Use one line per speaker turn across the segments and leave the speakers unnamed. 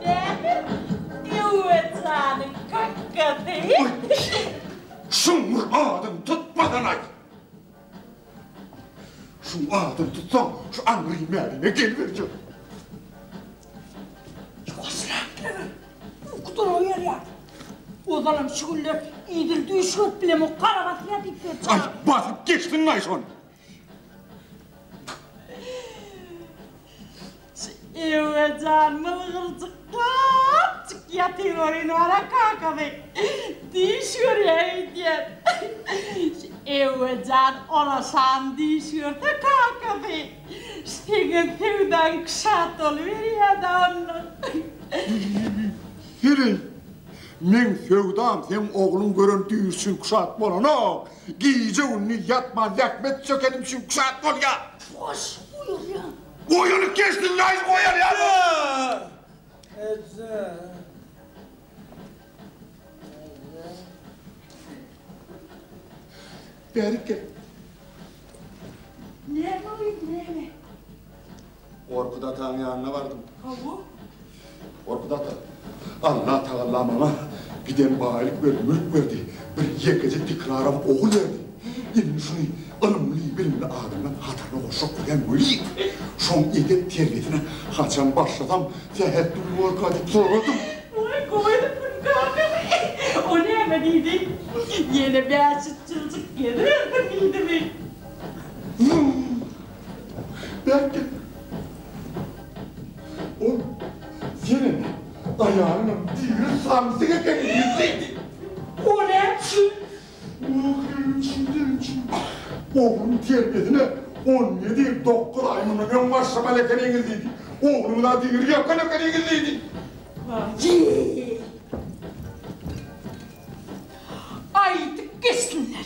Näme? Öwez janyň kakasy.
Şuň bir adyny tutmasanaý. Şuň adyny tutsaň, şu aňry mäline geliberjek.
Ýuwaşrak gel. Ukudan oýarýar. Ozalam şu günler idil düýş görüp bilemok, gara basýar diýip berjek.
Aý, basyp geçsin-aý şony.
Ewejan mylgyrjyklapjyk ýatyr welin wara kakasy düýş görýär öýdýän. Ewejan oraşan düýş görse kakasy seňem söwdaň küşat boluberýär-dä ondan.
Heleý, meň söwdam seň ogluň gören düýşi üçin küşat bolanok. Gije-gündiz ýatman zähmet çekenim üçin küşat bolýar.
Ýuwaş, oýarýaň.
Oýanyp geçsin naýz goýalýar. Bärik gel.
Näme oýun näme?
Gorkut ataň ýanyna bardym.
Hawa.
Gorkut ata, Allah tagalla maňa giden baýlyk berdi, mülk berdi, bir ýekeje dikraram ogul berdi. Indi şuny ylymly, bilimli adamlaň hataryna goşjak bolýan welin, şoň edep-terbiýesine haçan başlasam sähetli gün bolarka diýip soradym.
Waý, gowy edipsiň kaka. O näme diýdi? Ýene bäşüç ýyljyk gezibersin diýdimi?
Belki, ol senem, aýalyňam diri samsyk ekeniňiz diýdi.
O näme üçin?
Ogluň terbiýesine 17 ýyl 9 aý mundan öň başlamaly ekeniňiz diýdi. Ogluňyz-a diri ýokan ekeniňiz diýdi.
Waý! Aýdyp geçsinler.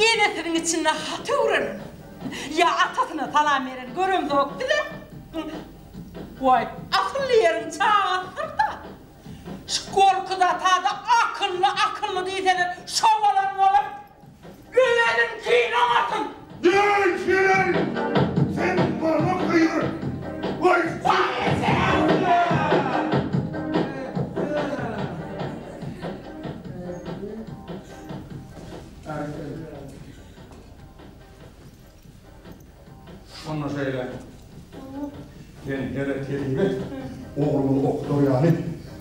Enesiniň içinde hat öwrenen ýa atasyna salam beren göremzok bize. Waý, asylly ýeriň çagasydyr-da. Şu Gorkut ata-da akylly, akylly diýseler, şo bolan bolup, Öweziňkini oňarsyn.
Eý, Şireli, sen maňa gygyr. Waý, Onda şeýle. Sen hereket et. Oglumy okudar ýaly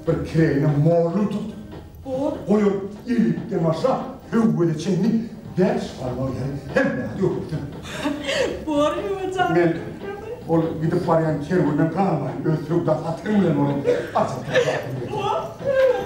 bir kireýine mollum tut. Goý ol elipden başlap höwwede çenli bäş barmak ýaly hemme zady öwretsin.
Bor Höwejan.
Men ol gidip barýan kerwenden galmaýyn, öz söwda satygym bilen ony açyp
Bor Höwejan.